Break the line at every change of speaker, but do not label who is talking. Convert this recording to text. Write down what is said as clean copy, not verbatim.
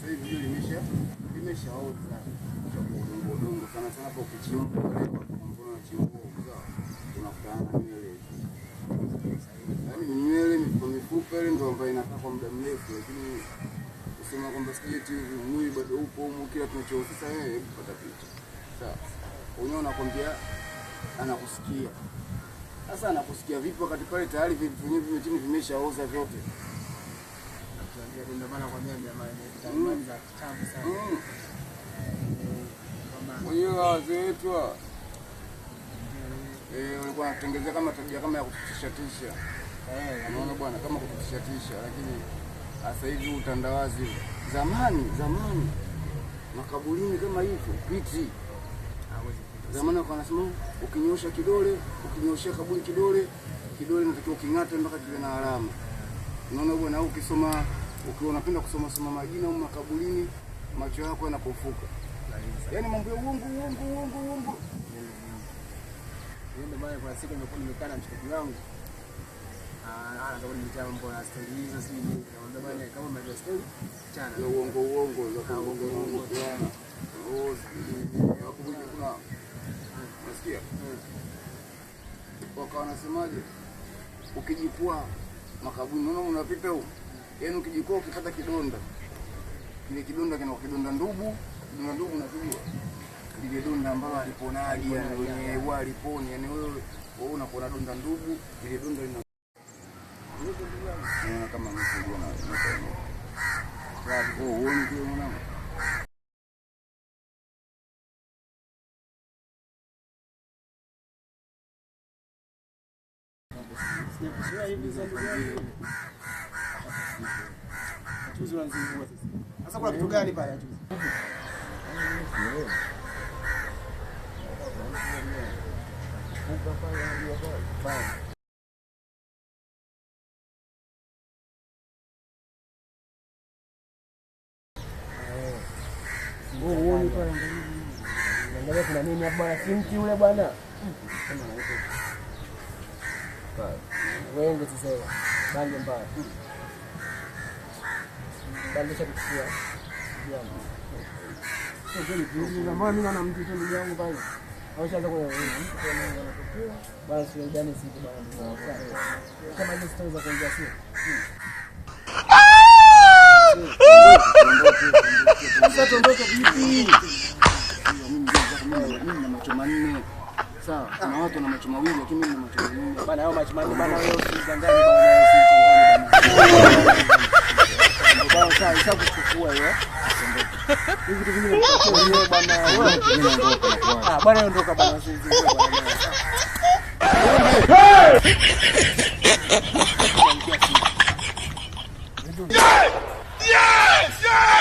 Sasa hivi hiyo limeshaoza kwa udongo udongo sana sana hapo ukichimba pale kwa mfano unachimbua sawa, unakutana na nywele. Yaani nywele mifupa mifupa ile ndio ambayo inakaa kwa muda mrefu, lakini kusema kwamba sijui eti mwili bado upo humu kila tunacho sasa, wewe hebu pata picha. Sawa. Wenyewe unakwambia anakusikia. Sasa anakusikia vipi wakati pale tayari vitu vyenyewe vime chini vimeshaoza vyote?
Ndio maana nakwambia jamaa ni za kitambo sana.
Wenyewe wazee wetu hawa, walikuwa wanatengezea kama tabia kama ya kututishatisha. Unaona bwana, kama kututishatisha, lakini sasa hivi utandawazi. Zamani zamani makaburini kama hivyo piti. Zamani walikuwa wanasema ukinyosha kidole, ukinyoshia kaburi kidole, kidole inatakiwa uking'ate mpaka kiwe na alama. Unaona bwana, au ukisoma, ukiwa unapenda kusoma soma majina au makaburini, macho yako yanapofuka. Yaani mambo ya uongo uongo uongo uongo.
Ndio maana kuna siku nimekuwa nimekaa na mshikaji wangu. Anataka kuniletea mambo ya story hizo sijui nini. Nikamwambia bwana, kama umejua story, chana.
Ya uongo uongo za kuongo uongo bwana. Oh, sijui hapo kuna unasikia? Wakawa wanasemaje? Ukijikwaa makaburi, unaona unapita huko. Yaani ukijikwaa ukipata kidonda. Kile kidonda kina kidonda ndugu, kidonda ndugu unajua. Lile donda ambalo aliponaje, yani wenyewe huwa aliponi, yani wewe wewe unakuwa na donda ndugu, lile donda lina unaona kama mtu bwana. Oh, uone kile mwanangu.
Sijakuzoea hivi sasa ndugu yangu. Chuzi unanizingua sasa. Sasa kuna kitu gani pale chuzi?
Uone pale angalia kuna nini hapo bwana, si mti ule bwana. Wengi sasa hivi bange mbaya. Bange cha kuchukua. Mbona mimi naona mtu tu ndugu yangu pale. Au shaanza kwa bwana, sio gani siku bwana ndugu yangu. Kama hizo stories za kuongea sio.
Sasa tuondoke vipi?
Mimi na macho manne. Sawa, kuna watu wana macho mawili lakini mimi na macho manne.
Bana hao macho manne bana, wewe usidanganye bana, wewe usichanganye bana. Bana sasa ishakuchukua hiyo. Hivi vitu vingine vinakuwa bana wewe. Ah bwana ondoka bana, usizingue bana.
Yes! Yes!